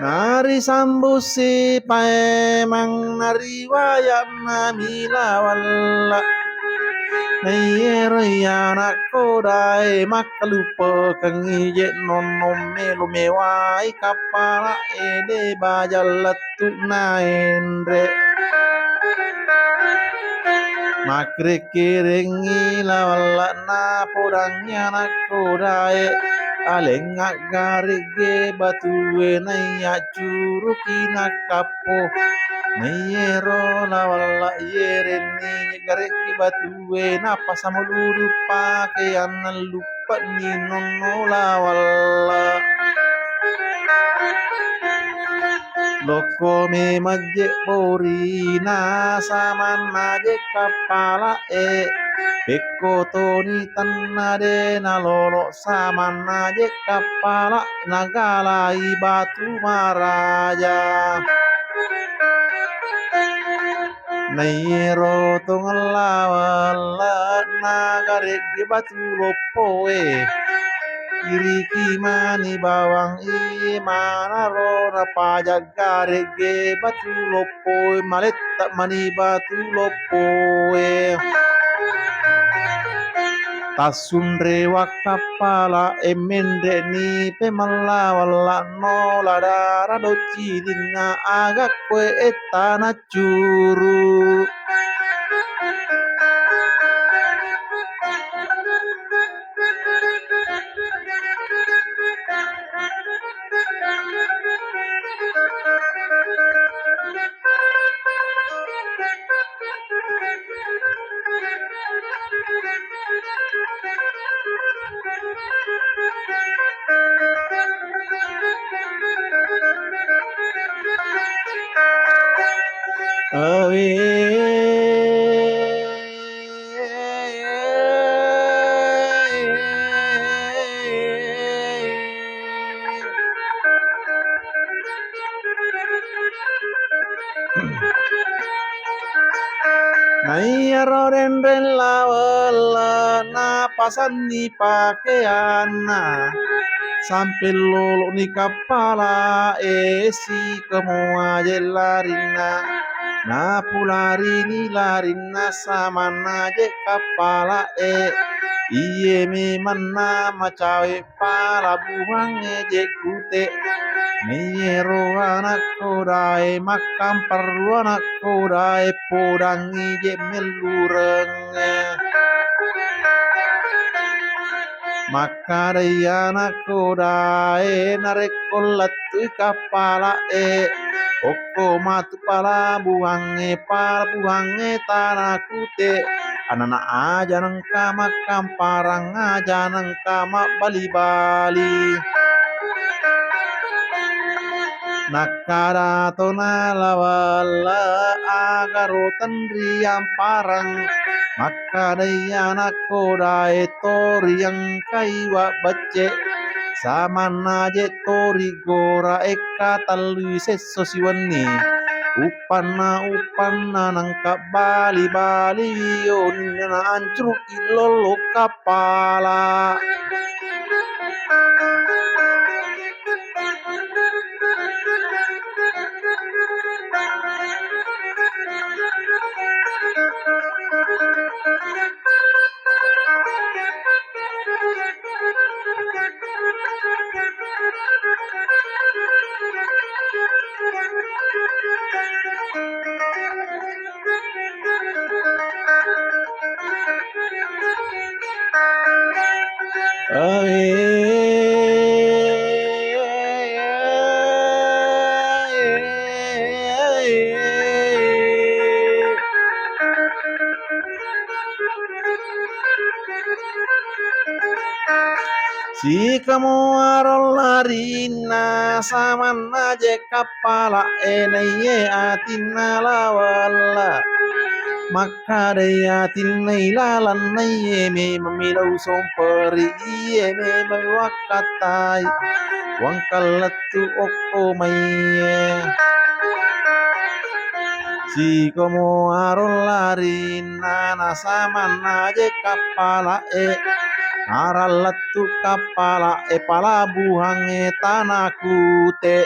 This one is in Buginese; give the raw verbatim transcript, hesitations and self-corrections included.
Narisambu sipaimeng nariwaya'na mila wella. Naiyero iyanakko dae makkalupekengngi je nonno melo mewai kappala'e de bajang lettu naenre. Makkere-kerengngi lawalla'na podangngi anakko dae, aleng aggaregge batue naiya curuki nakkappo. Naiyero lawalla iyerenni garegge batue napasamaludu pakeanna lu pe'ni nonno lawalla. Lokko memang je borina samanna je kappala'e, pekko toni tenna de nalolo samanna je kappala nagalai batu maraja. Naiyero tongeng lawalla nagaregge batu loppoe. Iriki mani bawang iye manaro napajaggaregge batu loppoe, maletta mani batu loppoe. Tassunre wakkappala e menre'ni pemallawalla no ladara doccilinna aga koe ettana curu. Awe. Naiyaro renreng lawella napasanni pakeanna, sampe lolo'ni kappala'e sikemoa je larinna, napularini larinna samanna je kappala'e, iye memanna macawe palabuhangnge je kute. Naiyero anakko dae makkamparru anakko dae podangngi je mellurengnge. Makkadai anakko dae narekko lettui kappala'e, okko matu palabuhangnge, palabuhangnge tana kute, anana aja nengka makkamparang, aja nengka mabbali-bali. Nakkada tona lawalla agaro tenriang parang, makkadai anakko dae toriang kaiwa becce, samanna je tori gora ekka tellui sesso siwenni. Uppanna, uppanna nangka bali-bali wioninna na ancurukki lollo kappala. Sikamoaro larinna samanna je kappala'e naiye atinna lawalla. Makkadai atinna ilalang naiye memang milau somperi iye memang wakkattai wangkallettu okko maiye. Sikomo arong larinna nasamanna je kappala'e, narallettu kappala'e palabuhangnge Tana Kute.